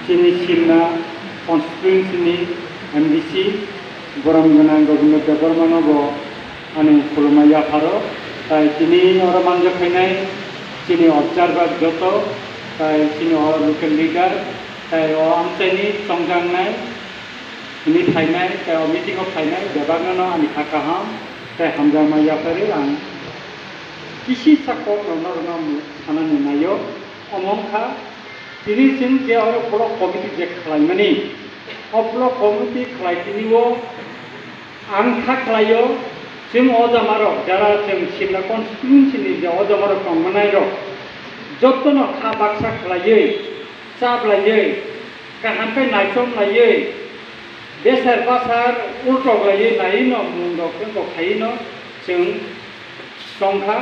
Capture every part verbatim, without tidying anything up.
Chini Simna constituency ni M D C borom gwnang Gobindo Debbarma no bo ani khulumma yapharo, tai tini oro manjak phainai chini observer joto, tai chini o local leader, tai o amchaini chongjaknai hwnwi phainai, tai o meeting o phainai bebakno no ani kha kaham tai hamjakma yapharwi ang kisisa kok rwna rwna sanani naio. Omo wngkha tini chwng je oro block committee je khlaimani, o block committee khlai tini o ang kha khlaio, chwng o jamarok jara chwng Simna constituency ni je o jamarok tongmanairok jotono kha baksa khlaiwi, chaplaiwi, kaham khe naichomlaiwi, besar basar ultoklaiwi naino mung rok tei kok khaino chwng tongkha.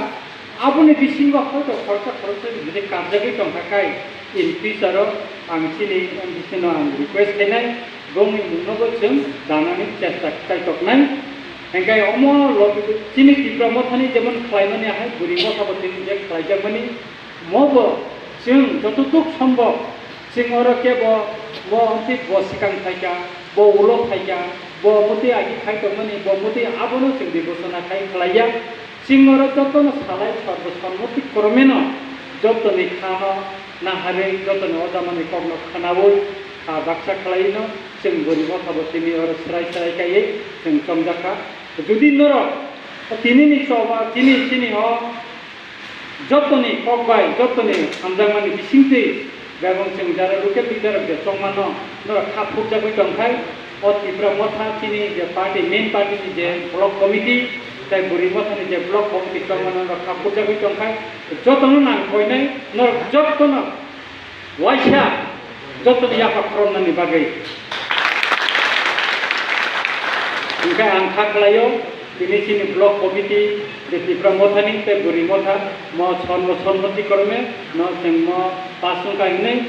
Aboni bisingo hoito khoroksa khoroksa bini karjagwi tongkha khai in future o ang chini M D C no ang request khainai, bongni mungno bo chwng danani chesta khlaitoknai. Hingkhe omo logi chini Tipra Mothani jemon khlaimani hai bwrwi motha bo tini je khlaijakmani, mobo chwng jototuk sombok chwng oro kebo mo hwnti bo swkang phaikha, bo ulo phaikha, bo muti agi khai tongmani, bo muti abono chwng bibosona khai khlaiya. Chwng oro jotono salai sorbo sonmoti kromeno jotoni khano naharwi, jotoni o jamani kokno khnaui kha baksa khlaino chwng bwrwi motha bo tini oro srai srai kaiwi chwng chomjakha. Jodi norok tinini choba, tini, chini o jotoni kok bai, jotoni hamjakmani bisingtwi, bebak chwng jara local leader rok je chongmano, norok kha phurjagwi tongkhai, o Tipra Motha chini je party, main party ni je block committee, tai Bwrwi Mothani je block committee chongmano norok kha phurjagwi tongkhai, jotono nang koinai, norok jotono waisa jotoni yapha khoroknani bagwi. Hingkhe ang kha khlaio, tini chini block committee, je Tipra Mothani tei Bwrwi Motha, mo sonmo sonmoti krome, no chwng mo pass wngkha hinwi.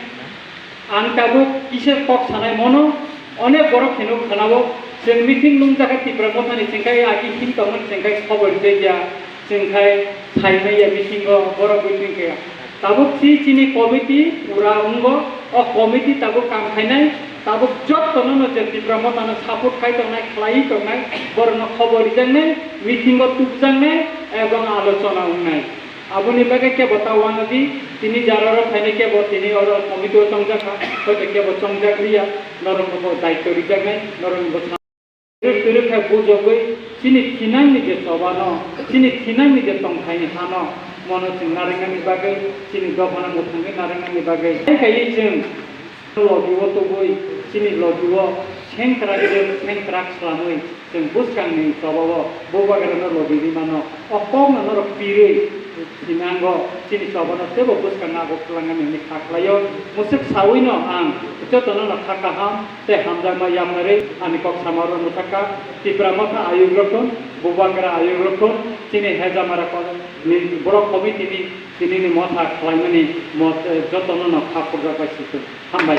Ang tabuk kisa kok sanai mono, onek borok hinwi khanao, chwng meeting nungjakha Tipra Mothani, chwngkhai agi hin tongmani, chwngkhai khobor rijak ya. Chwngkhai saimaiya bisingo borok bai tongkhe. Tabuk si chini committee pura wngo, o committee tabuk kam khainai, tabuk jottono no je Tipra Mothano support khai tongnai, khlaiwi tongnai, borokno khobor rijaknai, meetingo tubjaknai, ebong alochona wngnai. Aboni bagwi kebo ta uanadi, tini jara oro phainai kebo tini oro committee o chongjakha, hoito kebo chongjak liya, norokno bo daityo rijaknai, norokno bo sa-, Twrwk twrwk khe bujogwi chini thinangni je chobano, chini thinangni je tongthaini hano, mono chwng narwknani bagwi, chini dophano mwthangwi narwknani bagwi. Hai khaiwi chwng logi-o tubui, chini logi-o sengkrak je sengkrak swlamwi chwng bwskangni chobao bubagrano logi ri mano. O kokno norok pirwi thinango, chini chobano teibo bwskang nago kwlangnani hwnwi kha khlaio. Mwswk sawino ang jotono no kha kaham tei hamjakma yapharwi ani kok samaro mwthakha. Tipra Motha ayuk rokthun, Bubagra ayuk rokthun, chini Hejamara ko-, ni block committee ni tinini motha khlaimani mot-, eh, jotono no kha khurjak bai sithung. Hambai.